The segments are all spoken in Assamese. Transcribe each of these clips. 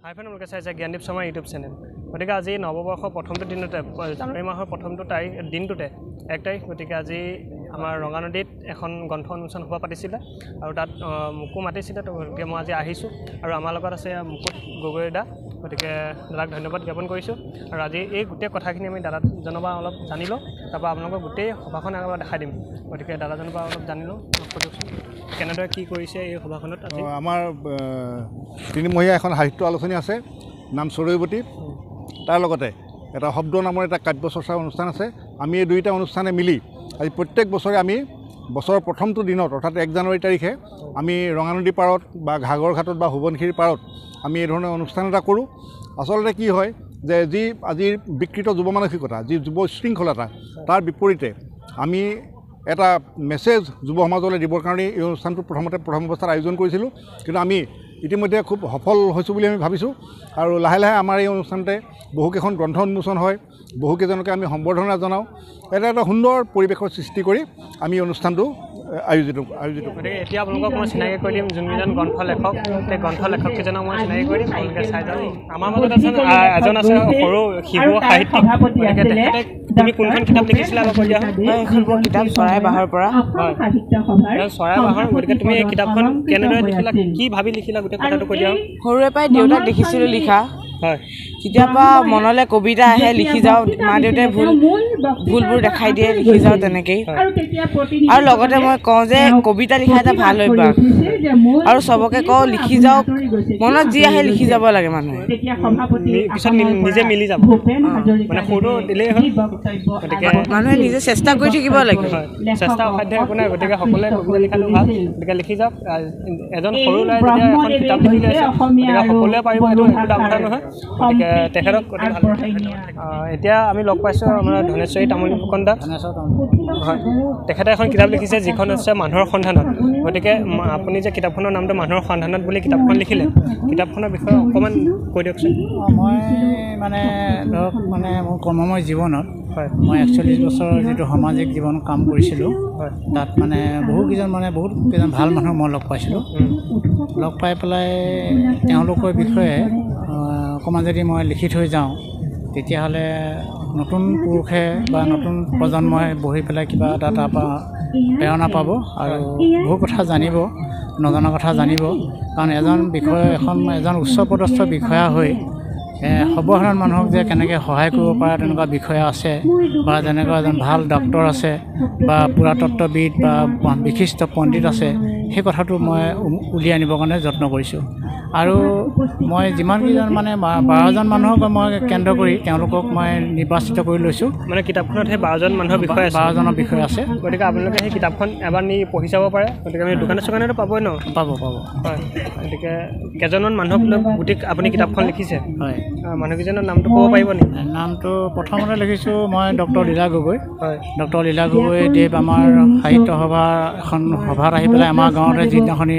হাই ফ্ৰেণ্ড, আপোনালোকে চাইছে জ্ঞানদীপ শৰ্মাৰ ইউটিউব চেনেল। গতিকে আজি নৱবৰ্ষৰ প্ৰথমটো দিনতে, জানুৱাৰী মাহৰ প্ৰথমটো তাৰিখ দিনটোতে 1 তাৰিখ, গতিকে আজি আমাৰ ৰঙানদীত এখন গ্ৰন্থ উন্মোচন সভা পাতিছিলে আৰু তাত মোকো মাতিছিলে। তো গতিকে মই আজি আহিছোঁ আৰু আমাৰ লগত আছে মুকুট গগৈ দা। গতিকে দাদাক ধন্যবাদ জ্ঞাপন কৰিছোঁ। আৰু আজি এই গোটেই কথাখিনি আমি দাদাজনৰ পৰা অলপ জানি লওঁ, তাৰপৰা আপোনালোকক গোটেই সভাখন এবাৰ দেখাই দিম। গতিকে দাদাজনৰ পৰা অলপ জানি লওঁ, সুধকচোন কেনেদৰে কি কৰিছে এই সভাখনত। আজি আমাৰ তিনিমহীয়া এখন সাহিত্য আলোচনী আছে, নাম চৰৈৱতী। তাৰ লগতে এটা শব্দ নামৰ এটা কাব্য চৰ্চাৰ অনুষ্ঠান আছে। আমি এই দুয়োটা অনুষ্ঠানে মিলি আজি প্ৰত্যেক বছৰে আমি বছৰৰ প্ৰথমটো দিনত, অৰ্থাৎ 1 জানুৱাৰী তাৰিখে আমি ৰঙানদী পাৰত বা ঘাগৰ ঘাটত বা সোৱণশিৰি পাৰত আমি এই ধৰণৰ অনুষ্ঠান এটা কৰোঁ। আচলতে কি হয় যে যি আজিৰ বিকৃত যুৱ মানসিকতা, যি যুৱ শৃংখলতা, তাৰ বিপৰীতে আমি এটা মেছেজ যুৱ সমাজলৈ দিবৰ কাৰণে এই অনুষ্ঠানটো প্ৰথম অৱস্থাত আয়োজন কৰিছিলোঁ। কিন্তু আমি ইতিমধ্যে খুব সফল হৈছোঁ বুলি আমি ভাবিছোঁ। আৰু লাহে লাহে আমাৰ এই অনুষ্ঠানতে বহুকেইখন গ্ৰন্থ উন্মোচন হয়, বহুকেইজনকে আমি সম্বৰ্ধনা জনাওঁ। এটা এটা সুন্দৰ পৰিৱেশৰ সৃষ্টি কৰি আমি অনুষ্ঠানটো আয়োজিত আয়োজিত গতিকে এতিয়া আপোনালোকক মই চিনাকি কৰি দিম যোনকেইজন গ্ৰন্থ লেখক, সেই গ্ৰন্থ লেখককেইজনক মই চিনাকি কৰি দিম, আপোনালোকে চাই যাওক। আমাৰ মাজত আছে এজন আছে সৰু শিশু সাহিত্যিক। গতিকে তেখেতে, তুমি কোনখন কিতাপ লিখিছিলা আকৌ কৈ দিয়া? এইখন মোৰ কিতাপ চৰাই বাঁহৰ পৰা। হয়, চৰাই বাঁহৰ। গতিকে তুমি এই কিতাপখন কেনেদৰে লিখিলা, কি ভাবি লিখিলা, গোটেই কথাটো কৈ দিয়া। সৰুৰে পৰাই দেউতাক দেখিছিলোঁ লিখা। হয়। তেতিয়াৰ পৰা মনলৈ কবিতা আহে, লিখি যাওঁ। মা দেউতাই ভুলবোৰ দেখাই দিয়ে, লিখি যাওঁ তেনেকেই। আৰু লগতে মই কওঁ যে কবিতা লিখা এটা ভাল অভ্যাস, আৰু চবকে কওঁ লিখি যাওক, মনত যি আহে লিখি যাব লাগে মানুহে। পিছত নিজে মিলি যাব, মানে সুৰটো দিলেই হ'ল। গতিকে মানুহে নিজে চেষ্টা কৰি থাকিব লাগে। চেষ্টা অসাধ্য একো নাই। গতিকে সকলোৱে কবিতা লিখাটো ভাল। গতিকে লিখি যাওক। এজন সৰু ল'ৰাই যেতিয়া এখন কিতাপ লিখি আছে, গতিকে সকলোৱে পাৰিব, এইটো একো ডাঙৰ কথা নহয়। গতিকে তেখেতক অতি ভাল। এতিয়া আমি লগ পাইছোঁ আমাৰ ধনেশ্বৰী তামুলী ফুকন দা। হয়, তেখেতে এখন কিতাপ লিখিছে যিখন হৈছে মানুহৰ সন্ধানত। গতিকে আপুনি যে কিতাপখনৰ নামটো মানুহৰ সন্ধানত বুলি কিতাপখন লিখিলে, কিতাপখনৰ বিষয়ে অকণমান কৈ দিয়কচোন। মই মানে ধৰক মানে মোৰ কৰ্মময় জীৱনত, হয়, মই 41 বছৰৰ যিটো সামাজিক জীৱন কাম কৰিছিলোঁ, হয়, তাত মানে বহুকেইজন মানে বহুত কেইজন ভাল মানুহ মই লগ পাইছিলোঁ। লগ পাই পেলাই তেওঁলোকৰ বিষয়ে অকণমান যদি মই লিখি থৈ যাওঁ, তেতিয়াহ'লে নতুন পুৰুষে বা নতুন প্ৰজন্মই বহি পেলাই কিবা এটা তাৰপৰা প্ৰেৰণা পাব আৰু বহু কথা জানিব, নজনা কথা জানিব। কাৰণ এজন বিষয় এখন এজন উচ্চপদস্থ বিষয়া হৈ সৰ্বসাধাৰণ মানুহক যে কেনেকৈ সহায় কৰিব পৰা তেনেকুৱা বিষয়া আছে, বা যেনেকুৱা এজন ভাল ডক্তৰ আছে, বা পুৰাতত্ত্ববিদ বা বিশিষ্ট পণ্ডিত আছে, সেই কথাটো মই উলিয়াই আনিবৰ কাৰণে যত্ন কৰিছোঁ। আৰু মই যিমানকেইজন মানে 12জন মানুহক মই কেন্দ্ৰ কৰি তেওঁলোকক মই নিৰ্বাচিত কৰি লৈছোঁ। মানে কিতাপখনত সেই 12জন মানুহৰ বিষয়ে আছে। 12জনৰ বিষয়ে আছে। গতিকে আপোনালোকে সেই কিতাপখন এবাৰ নি পঢ়ি চাব পাৰে। গতিকে আমি দোকানে চোকানেতো পাবই ন? পাব, পাব। হয়। গতিকে কেইজনমান মানুহক লৈ গোটেই আপুনি কিতাপখন লিখিছে? হয়। মানুহকেইজনৰ নামটো ক'ব পাৰিব নেকি? নামটো প্ৰথমতে লিখিছোঁ মই ডক্টৰ লীলা গগৈ। হয়। ডক্টৰ লীলা গগৈ দেৱ আমাৰ সাহিত্য সভাৰ এখন সভাত আহি পেলাই আমাৰ গাঁৱতে যিদিনাখনি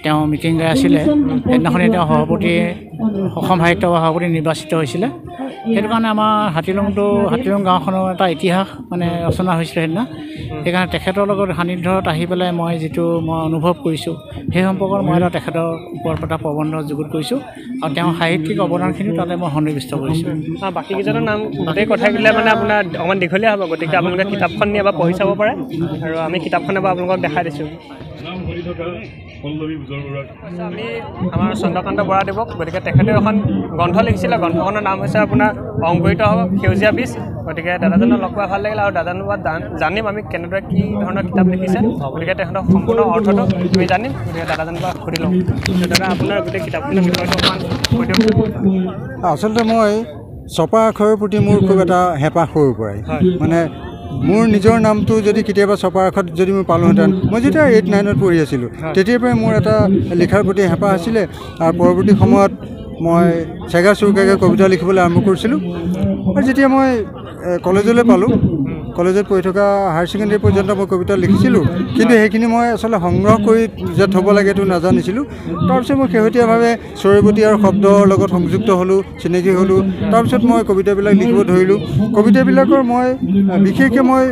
তেওঁ মিটিং গাই আছিলে, সেইদিনাখনি তেওঁ সভাপতি, অসম সাহিত্য সভাৰ সভাপতি নিৰ্বাচিত হৈছিলে। সেইটো কাৰণে আমাৰ হাতীলুং গাঁওখনৰ এটা ইতিহাস মানে ৰচনা হৈছিলে সেইদিনা। সেইকাৰণে তেখেতৰ লগত সান্নিধ্যত আহি পেলাই মই যিটো মই অনুভৱ কৰিছোঁ, সেই সম্পৰ্কত মই এটা তেখেতৰ ওপৰত এটা প্ৰবন্ধ যুগুত কৰিছোঁ আৰু তেওঁৰ সাহিত্যিক অৱদানখিনিও তাতে মই সন্নিৱিষ্ট কৰিছোঁ। বাকীকেইজনৰ নাম গোটেই কথাবিলাক মানে আপোনাৰ অকণমান দীঘলীয়া হ'ব। গতিকে আপোনালোকে কিতাপখন নি এবাৰ পঢ়ি চাব পাৰে আৰু আমি কিতাপখন এবাৰ আপোনালোকক দেখাই দিছোঁ। আমি আমাৰ চন্দ্ৰকান্ত বৰাদেৱক, গতিকে তেখেতেও এখন গ্ৰন্থ লিখিছিলে। গ্ৰন্থখনৰ নাম হৈছে আপোনাৰ অংকুৰিত হ'ব সেউজীয়া বীজ। গতিকে দাদাজনক লগ পাই ভাল লাগিল আৰু দাদাজনৰ পৰা জানিম আমি কেনেদৰে কি ধৰণৰ কিতাপ লিখিছে। গতিকে তেখেতৰ সম্পূৰ্ণ অৰ্থটো আমি জানিম। গতিকে দাদাজনৰ পৰা সুধি লওঁ। দাদা, আপোনাৰ গোটেই কিতাপখনৰ বিষয়টো অকণমান কৈ দিয়কচোন। আচলতে মই ছপা আখৰৰ প্ৰতি মোৰ খুব এটা হেঁপাহ সৰুৰ পৰাই। মানে মোৰ নিজৰ নামটো যদি কেতিয়াবা ছপা আখৰত যদি মই পালোঁহেঁতেন, মই যেতিয়া 8 9ত পঢ়ি আছিলোঁ তেতিয়াৰ পৰাই মোৰ এটা লিখাৰ প্ৰতি হেঁপাহ আছিলে। আৰু পৰৱৰ্তী সময়ত মই চেগা চুৰুকাকৈ কবিতা লিখিবলৈ আৰম্ভ কৰিছিলোঁ। আৰু যেতিয়া মই কলেজলৈ পালোঁ, কলেজত পঢ়ি থকা হায়াৰ ছেকেণ্ডেৰী পৰ্যন্ত মই কবিতা লিখিছিলোঁ, কিন্তু সেইখিনি মই আচলতে সংগ্ৰহ কৰি যে থ'ব লাগে এইটো নাজানিছিলোঁ। তাৰপিছত মই শেহতীয়াভাৱে চৰৈৱতী আৰু শব্দৰ লগত সংযুক্ত হ'লোঁ, চিনাকি হ'লোঁ। তাৰপিছত মই কবিতাবিলাক লিখিব ধৰিলোঁ। কবিতাবিলাকৰ মই বিশেষকৈ মই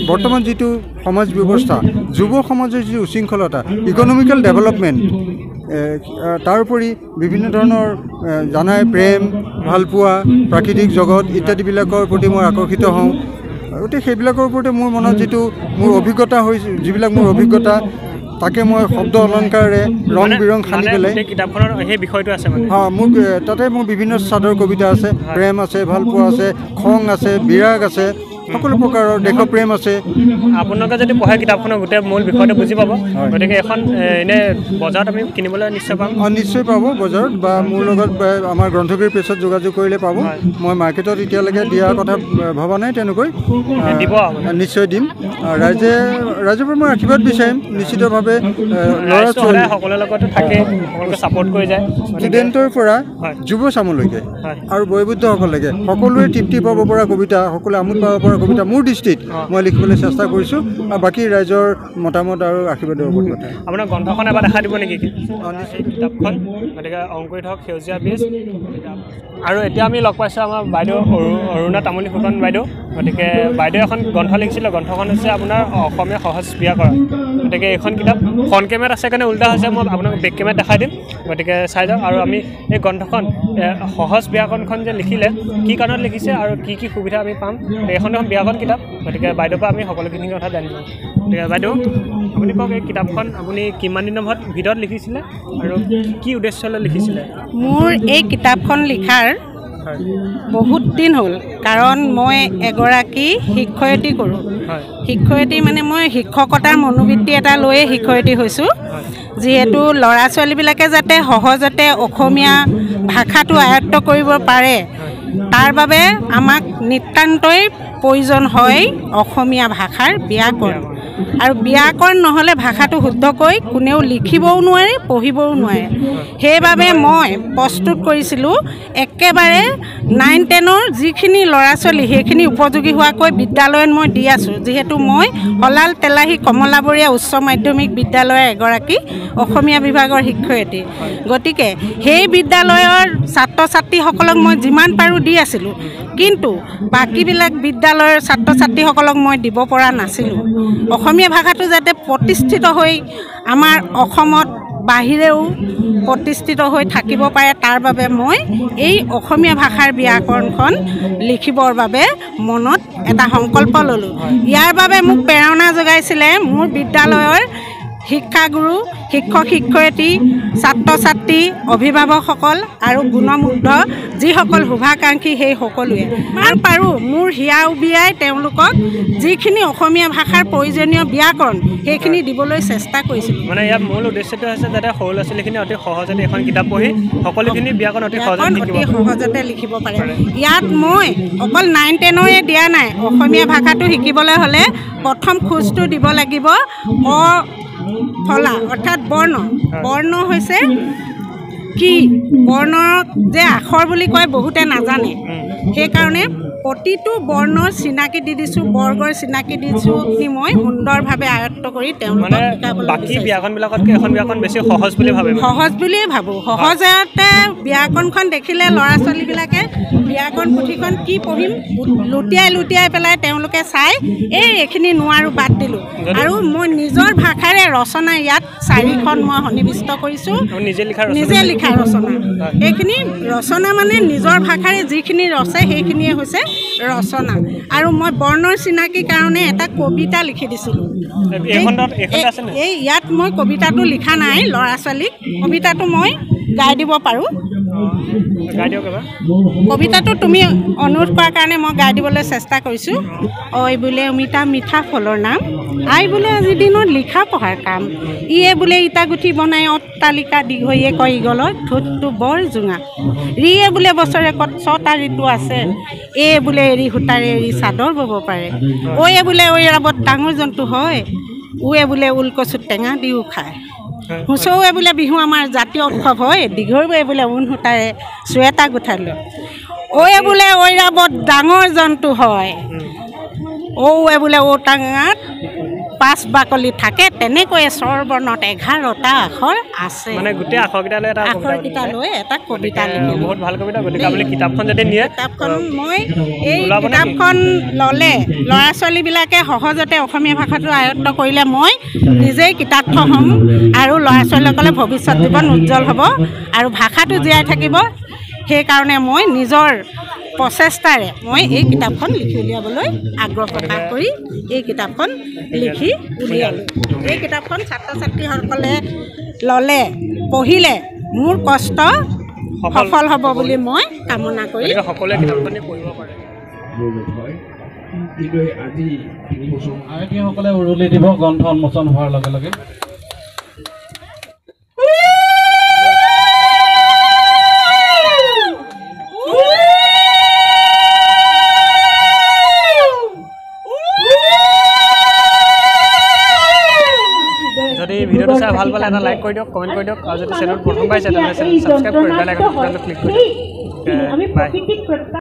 বৰ্তমান যিটো সমাজ ব্যৱস্থা, যুৱ সমাজৰ যিটো উশৃংখলতা, ইকনমিকেল ডেভেলপমেণ্ট, তাৰোপৰি বিভিন্ন ধৰণৰ জানাই প্ৰেম, ভালপোৱা, প্ৰাকৃতিক জগত ইত্যাদিবিলাকৰ প্ৰতি মই আকৰ্ষিত হওঁ। গতিকে সেইবিলাকৰ ওপৰতে মোৰ মনত যিটো মোৰ অভিজ্ঞতা হৈছে, যিবিলাক মোৰ অভিজ্ঞতা তাকে মই শব্দ অলংকাৰেৰে ৰং বিৰং সানি পেলাই কিতাপখনৰ সেই বিষয়টো আছে মানে। অঁ, মোৰ তাতে মোৰ বিভিন্ন স্বাদৰ কবিতা আছে, প্ৰেম আছে, ভালপোৱা আছে, খং আছে, বিৰাগ আছে, সকলো প্ৰকাৰৰ দেশপ্ৰেম আছে। আপোনালোকে যদি পঢ়ে কিতাপখনৰ গোটেই মূল বিষয়টো বুজি পাব। গতিকে এখন এনে বজাৰত আমি কিনিবলৈ নিশ্চয় পাম? অঁ, নিশ্চয় পাব বজাৰত, বা মোৰ লগত আমাৰ গ্ৰন্থগিৰি প্ৰেছত যোগাযোগ কৰিলে পাব। মই মাৰ্কেটত এতিয়ালৈকে দিয়াৰ কথা ভবা নাই, তেনেকৈ দিব নিশ্চয় দিম। ৰাইজৰ পৰা মই আশীৰ্বাদ বিচাৰিম নিশ্চিতভাৱে। ল'ৰা ছোৱালী সকলোৰে লগতো থাকে, সকলোকে ছাপৰ্ট কৰি যায়, ষ্টুডেণ্টৰ পৰা যুৱচামলৈকে আৰু বয়োবৃদ্ধসকললৈকে সকলোৱে তৃপ্তি পাব পৰা কবিতা, সকলোৱে আমোদ পাব পৰা কবিতা মোৰ দৃষ্টিত মই লিখিবলৈ চেষ্টা কৰিছোঁ। আৰু বাকী ৰাইজৰ মতামত আৰু আশীৰ্বাদৰ ওপৰত কথা। আপোনাৰ গ্ৰন্থখন এবাৰ দেখাই দিব নেকি কিতাপখন? গতিকে অংকুৰিত হওক সেউজীয়া বীজ। আৰু এতিয়া আমি লগ পাইছোঁ আমাৰ বাইদেউ অৰুণা তামুলী ফুকন বাইদেউ। গতিকে বাইদেউ এখন গ্ৰন্থ লিখিছিলে, গ্ৰন্থখন হৈছে আপোনাৰ অসমীয়া সহজ ব্যাকৰণ। গতিকে এইখন কিতাপ ফ্ৰণ্ট কেমেৰাত আছে কাৰণে উল্টা হৈছে, মই আপোনাক বেক কেমেৰাত দেখাই দিম, গতিকে চাই যাওক। আৰু আমি এই গ্ৰন্থখন সহজ ব্যাকৰণখন যে লিখিলে কি কাৰণত লিখিছে আৰু কি কি সুবিধা আমি পাম, এইখন এখন ব্যাকৰণ কিতাপ। গতিকে বাইদেউৰ পৰা আমি সকলোখিনি কথা জানিম। গতিকে বাইদেউ আপুনি কওক, এই কিতাপখন আপুনি কিমান দিনৰ ভিতৰত লিখিছিলে আৰু কি উদ্দেশ্যলৈ লিখিছিলে? মোৰ এই কিতাপখন লিখাৰ বহুত দিন হ'ল, কাৰণ মই এগৰাকী শিক্ষয়িত্ৰী কৰোঁ। শিক্ষয়িত্ৰী মানে মই শিক্ষকতাৰ মনোবৃত্তি এটা লৈয়ে শিক্ষয়িত্ৰী হৈছোঁ। যিহেতু ল'ৰা ছোৱালীবিলাকে যাতে সহজতে অসমীয়া ভাষাটো আয়ত্ব কৰিব পাৰে তাৰ বাবে আমাক নিতান্তই প্ৰয়োজন হয় অসমীয়া ভাষাৰ ব্যাকৰণ। আৰু ব্যাকৰণ নহ'লে ভাষাটো শুদ্ধকৈ কোনেও লিখিবও নোৱাৰে, পঢ়িবও নোৱাৰে। সেইবাবে মই প্ৰস্তুত কৰিছিলোঁ একেবাৰে 9 10ৰ যিখিনি ল'ৰা ছোৱালী সেইখিনি উপযোগী হোৱাকৈ বিদ্যালয়ত মই দি আছোঁ। যিহেতু মই শলাল তেলাহী কমলাবৰীয়া উচ্চ মাধ্যমিক বিদ্যালয়ৰ এগৰাকী অসমীয়া বিভাগৰ শিক্ষয়িত্ৰী, গতিকে সেই বিদ্যালয়ৰ ছাত্ৰ ছাত্ৰীসকলক মই যিমান পাৰোঁ দি আছিলোঁ, কিন্তু বাকীবিলাক বিদ্যালয়ৰ ছাত্ৰ ছাত্ৰীসকলক মই দিব পৰা নাছিলোঁ। অসমীয়া ভাষাটো যাতে প্ৰতিষ্ঠিত হৈ আমাৰ অসমত বাহিৰেও প্ৰতিষ্ঠিত হৈ থাকিব পাৰে তাৰ বাবে মই এই অসমীয়া ভাষাৰ ব্যাকৰণখন লিখিবৰ বাবে মনত এটা সংকল্প ল'লোঁ। ইয়াৰ বাবে মোক প্ৰেৰণা যোগাইছিলে মোৰ বিদ্যালয়ৰ শিক্ষাগুৰু, শিক্ষক শিক্ষয়িত্ৰী, ছাত্ৰ ছাত্ৰী, অভিভাৱকসকল আৰু গুণমুগ্ধ যিসকল শুভাকাংক্ষী সেই সকলোৱে। ইমান পাৰোঁ মোৰ হিয়া উবিয়াই তেওঁলোকক যিখিনি অসমীয়া ভাষাৰ প্ৰয়োজনীয় ব্যাকৰণ সেইখিনি দিবলৈ চেষ্টা কৰিছিলোঁ। মানে ইয়াৰ মূল উদ্দেশ্যটো হৈছে যাতে সৰু ল'ৰা ছোৱালীখিনি অতি সহজতে এখন কিতাপ পঢ়ি সকলোখিনি ব্যাকৰণ অতি সহজতে লিখিব পাৰে। ইয়াত মই অকল 9 10ৰে দিয়া নাই, অসমীয়া ভাষাটো শিকিবলৈ হ'লে প্ৰথম খোজটো দিব লাগিব অ ফলা অৰ্থাৎ বৰ্ণ। বৰ্ণ হৈছে কি, বৰ্ণক যে আখৰ বুলি কয় বহুতে নাজানে, সেইকাৰণে প্ৰতিটো বৰ্ণৰ চিনাকি দি দিছোঁ, বৰ্গৰ চিনাকি দিছোঁ। মই সুন্দৰভাৱে আয়ত্ব কৰি তেওঁলোকক শিকাবলৈ সহজ বুলিয়ে ভাবোঁ। সহজতে ব্যাকৰণখন দেখিলে ল'ৰা ছোৱালীবিলাকে ব্যাকৰণ পুথিখন কি পঢ়িম লুটিয়াই লুটিয়াই পেলাই তেওঁলোকে চাই এই এইখিনি নোৱাৰোঁ বাদ দিলোঁ। আৰু মই নিজৰ ভাষাৰে ৰচনা ইয়াত 4খন মই সন্নিৱিষ্ট কৰিছোঁ, নিজে লিখা ৰচনা। এইখিনি ৰচনা মানে নিজৰ ভাষাৰে যিখিনি ৰচে সেইখিনিয়ে হৈছে ৰচনা। আৰু মই বৰ্ণৰ চিনাকিৰ কাৰণে এটা কবিতা লিখি দিছিলোঁ। এই ইয়াত মই কবিতাটো লিখা নাই, ল'ৰা ছোৱালীক কবিতাটো মই গাই দিব পাৰোঁ। কবিতাটো তুমি অনুৰোধ কৰাৰ কাৰণে মই গাই দিবলৈ চেষ্টা কৰিছোঁ। ঐ বোলে অমিতা মিঠা ফলৰ নাম, আই বোলে আজিৰ দিনত লিখা পঢ়াৰ কাম, ইয়ে বোলে ইটা গুঠি বনাই অট্টালিকা দীঘলীয়ে কয় ইগলৰ ঠোঁটটো বৰ জোঙা, ৰিয়ে বোলে বছৰেকত 6টা ঋতু আছে, এ বোলে এৰী সূতাৰে এৰী চাদৰ ব'ব পাৰে, ঐয়ে বোলে ঐৰাবত ডাঙৰ জন্তু হয়, উৱে বোলে ওলকচুত টেঙা দিও খায়, হুঁচৌৱে বোলে বিহু আমাৰ জাতীয় উৎসৱ হয়, দীঘৌৱে বোলে ঊণ সূতাৰে চুৱেটাৰ গোঠাই লয়, ঐয়ে বোলে ঐৰাবত ডাঙৰ জন্তু হয়, ঔৱে বোলে ঔটেঙাত পাঁচ বাকলি থাকে, তেনেকৈয়ে স্বৰবৰ্ণত 11টা আখৰ আছে। মানে গোটেই আখৰকেইটা লৈ এটা আখৰকেইটা লৈ এটা কবিতা লিখিলোঁ। বহুত ভাল কবিতা। গতিকে আপুনি কিতাপখন যদি নিয়ে, কিতাপখন মই এই কিতাপখন ল'লে ল'ৰা ছোৱালীবিলাকে সহজতে অসমীয়া ভাষাটো আয়ত্ব কৰিলে মই নিজেই কৃতাৰ্থ হ'ম আৰু ল'ৰা ছোৱালীসকলে ভৱিষ্যত জীৱন উজ্জ্বল হ'ব আৰু ভাষাটো জীয়াই থাকিব। সেইকাৰণে মই নিজৰ প্ৰচেষ্টাৰে মই এই কিতাপখন লিখি উলিয়াবলৈ আগ্ৰহ প্ৰকাশ কৰি এই কিতাপখন লিখি উলিয়ালোঁ। এই কিতাপখন ছাত্ৰ ছাত্ৰীসকলে ল'লে, পঢ়িলে মোৰ কষ্ট সফল হ'ব বুলি মই কামনা কৰি সকলোৱে কিতাপখনি পঢ়িব পাৰে। আয়তীসকলে উৰুলি দিব গ্ৰন্থ উন্মোচন হোৱাৰ লগে লগে। যদি ভিডিঅ'টো চাই ভাল পালে এটা লাইক কৰি দিয়ক, কমেণ্ট কৰি দিয়ক, আৰু যদি চেনেলত প্ৰথম পাইছে তেনেহ'লে চেনেল ছাবস্ক্ৰাইব কৰি বেল আইকনটো ক্লিক কৰি দিয়ক। বাই।